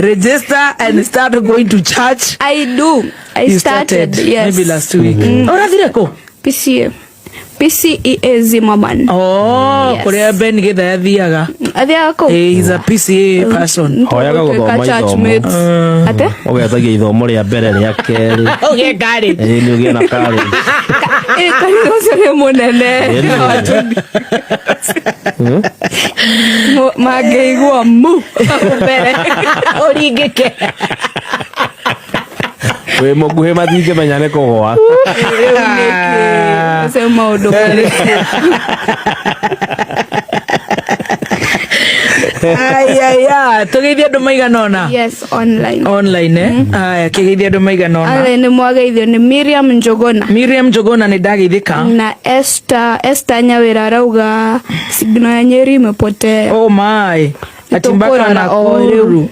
Register and start going to church. I do. I You started, yes. maybe last week. Ũrathire kũ? PCA. PCEA Zimmerman. Oh, Yes. kũrĩa Ben Githa athiaga. Athiaga kũ? Eh, he's a PCA person. Hoyaga gũthoma ithomo. Ate? Ũgetagia ithomo rĩa mbere, rĩa kerĩ. Ũgĩe ngari. Ĩĩ, nĩ ũgĩe na karĩ. Ĩ, kanitha ũcio nĩ mũnene. Ĩĩ. Mangĩigua mu hau mbere. Ũringĩke. Wĩ mũkuhĩ, matingĩmenya nĩ kũgwa. Rĩu nĩkĩ? Ũcio maũndũ marĩkũ? Ayaya, tũgeithie andũ maigana ũna. Yes, online. Online, eh? Aya, kĩgeithie andũ maigana ũna. Online nĩ mwageithio nĩ Miriam Njogona. Miriam Njogona, nĩ ndageithĩka. Na Esther Nyawĩra arauga signal ya Nyeri imepotea. Oh my. Ati mpaka Nĩtũkũrora o rĩu. Nakuru.